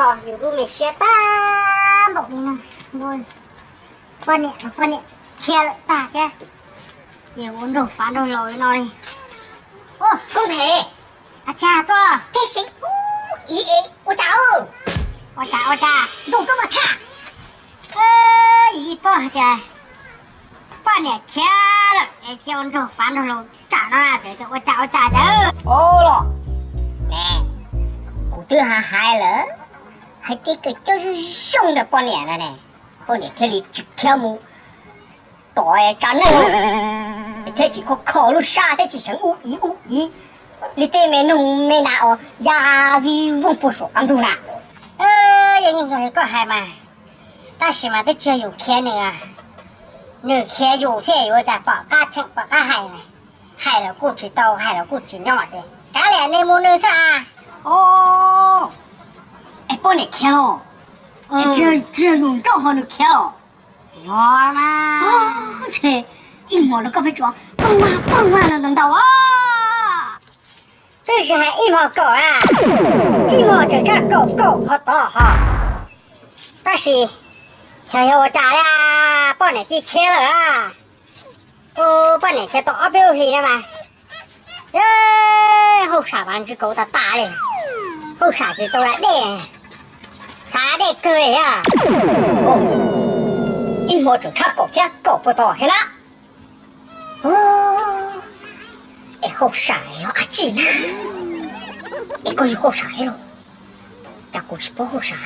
Yus lub me siab tag npaum li no, poj niam los poj niam khiav lawm tag thiab, ces ua nraug fav nraug laus li no li. Koob phem, a tsa tuaj peb seev ub ib ua cas, ua cas ua cas ntuj tuaj mas thaj. Yus yeej paub hais tias poj niam khiav lawm es cia ua nraug fav nraug laus tsam no, ua cas ua cas ntawd. Ua los, ne, kuv twb hais lawm hais tias kom coj zoo zoo rau poj niam no ne, poj niam thiaj li tsis khiav mus tom tsav neeg, thiaj tsis kho kho lub sab thiab tsis seev ub ib ub ib li tej me noog me nas uas ya vij voog puag saum qab ntug na. Yog yeej raws li koj hais mas, tab sis mas twb tsis yog yus khiav nws, nws khiav yus thiab, yuav ua cas pom qab cheem pom qab hais. Hais los kuj tsis tau, hais los kuj tsis nyob ces kav liam nws mus nws xwb. Os, es poj niam khiav los, tsis yog yus nrauj ho nws khiav los? Yog mas, ntshe ib hmo no koj pheej tsuas pog vaj pog vaj no ntau ntau. Twb tsis hais ib hmo kaum a, ib hmo tseem tshaj kaum kaum qhov tod ho. Tab sis xyov yog ua cas li, poj niam cia khiav lawm. Ua poj niam khiav tau ob peb lub hlis no mas, hauj sam mas ntsws kauv tas tas li, hauj sam tsis tau da dej, xav dej kawg li. Ib hmo tseem tshaj kaum thiab kaum puag tod thiab na. Es hauj sam yog dab tsi na? Es koj yog hauj sam thiab los? Cas kuv tsis paub hauj sam.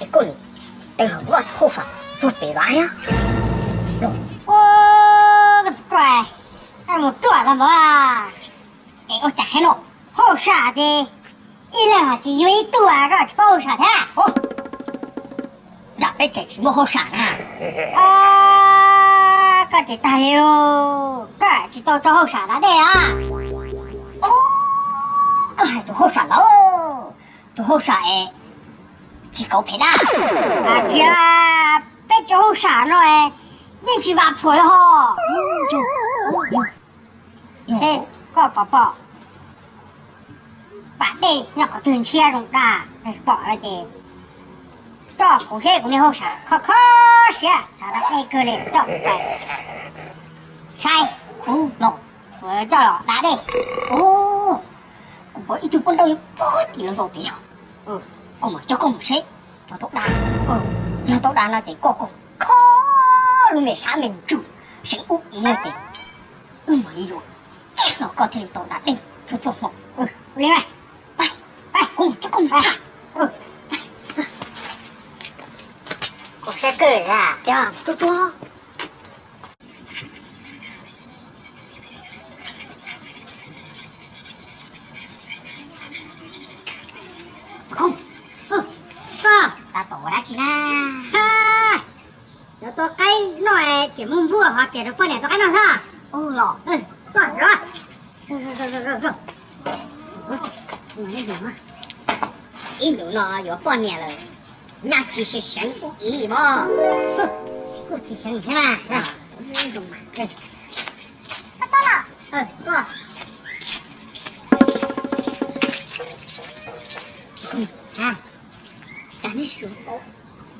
Es koj nim teev hauv kuv hauj sam puag pem vaj thiab los? Koj mus ruam tag npaum. Es ua cas thiab no? Hauj sam ces ib leeg tsis yuav ib tug, koj tsis paub hauj sam thiab? Nram peb tsev tsis muaj hauj sam na. Koj ces tag li, koj tsis tau rau hauj sam da dej a? Koj hais tus hauj sam ntawd, tus hauj sam es tsis kauv phem dab? Tsis, peb cov hauj sam no yeej tsis vam phuam li ho. Koj pom pom pas dej nyob qhov twg ntshiab zoo dag pom no ces coj kuv seb kuv niag hauj sam kho kho siab xav da dej kawg li, coj kuv pais saib. Ub los, kuv coj los da dej. Ub, kuv pom ib tug poj nrauj nyob puag tim lawv zos tid yog. Koj mam coj koj mus seb puas tau da. Yog tau da no ces koj kho lub me sab me ntsws seev ub ib no ces wb mam li yuav, no koj thiaj li tau da dej txhua txhua hmo. Li, kuv mam coj koj mus tha. Kuv saib kawg tiag, tsuag tsuag. Koj, koj tab tom ua dab tsi na? Yuav tua qaib noj, ces mus npuaj ho ces rau poj niam tua qaib noj xwb. Ua los, tuaj. Ib ntus no yuav poj niam lawm, nyaj tsis seev ub ib mog. Kuj tsis seev thiab na. Cas neb sib yuav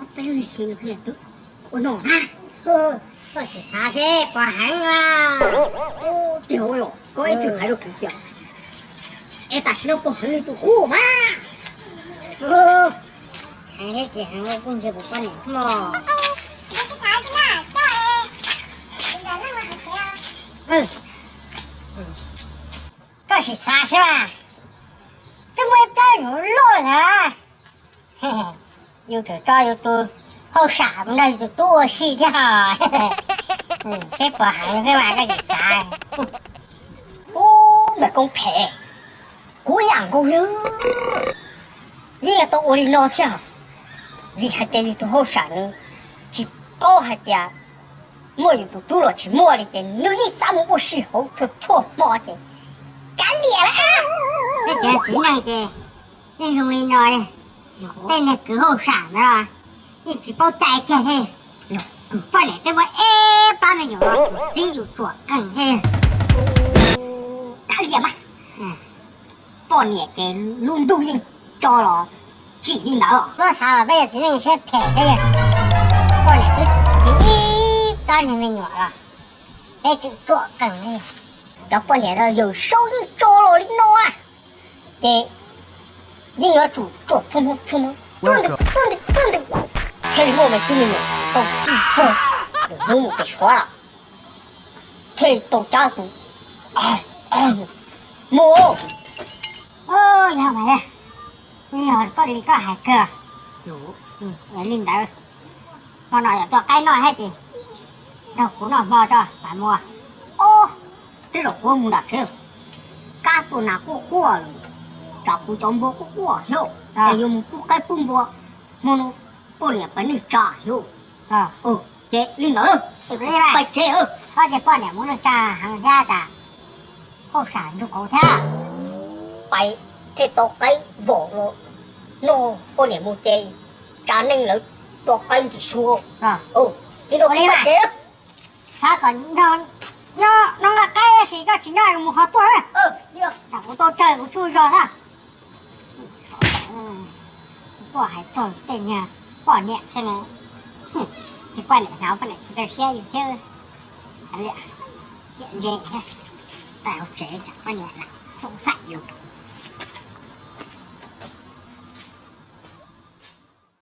ob peb lub hlis no twb ua no na. Koj sim xav seb puas heev na. Tiag, koj ib txwm hais rau kuv tias es tam sim no puas heev li tus qub mas. Heev thiab tsis heev kuj ntsia kuv poj niam mog. Koj sim xav seb mas, twb muaj ib plab nyuv loj na. Yus tseem tso yus tus hauj sam mus nrog yus tus tub ua si thiab. Seb puas heev xwb mas koj tsis xav. Ub, ntawm koob phem, kuv yam nkaus li, yeej yuav tau ua li no thiab. Vim hais tias yus tus hauj sam nws tsis paub hais tias muaj yus tus tub los tsis muaj li ces nws yeej xav mus ua si hauv txhua txhua hmo ces kav liam lawm. Peb cov txiv neej ces yeej zoo li no, tej niag kwv hauj sam ntawd yeej tsis paub cai kiag thiab. Poj niam twb muaj ib plab me nyuam los txib yus tsuam qees thiab. Kav liam mas, poj niam ces lub ntuj yeej tso los Tsis li ntawd, koj xav los peb yog txiv neej siab phem thiab yog? Poj niam twb tsis ib txoj niag me nyuam los peb tseem ruam qees li. Cov poj niam no yawg sau yeej tso los li no na, ces yeej yuav tsum tsuam txhua hmo txhua hmo, tuaj ntws tuaj ntws tuaj ntws, thiaj li muaj me tub me nyuam tau txij fog, hnub mus pem suav los thiaj li tau cab tus mus. Yog mas, yog koj li koj hais kawg. Li ntawd, hmo no yog tua qaib noj thiab ces nrog kuv noj hmo tso mam mus. Ob, tej zaum kuv mus nram tsev, kab tua nas quaj quaj lawm, tsam kuv cov npua quaj quaj thiab, es yuav mus pub qaib pub npua, hmo no poj niam pais neej tsa thiab. Ces li ntawd, pais tsev. Koj ces poj niam mus neej tsa heev thiab tas, hauj sam nrug qauv thiab. Pais thiaj tau qaib vom los noj, poj niam mus ces tsav neeg lawv tua qaib ntim su. Li ntawd pais tsev. Xav kom noj nqaij qaib tab sis koj tsis nyob mus ho tuaj, tsam kuv tau tsawg kuv tsuj zog na. Tuaj hais txog tej niag poj niam xwb, poj niam hnov poj niam tsis txawj siab yus thiab. Liam, ciam ntse thiab, tawm hauv tsev tsam poj niam xoo xaim yus.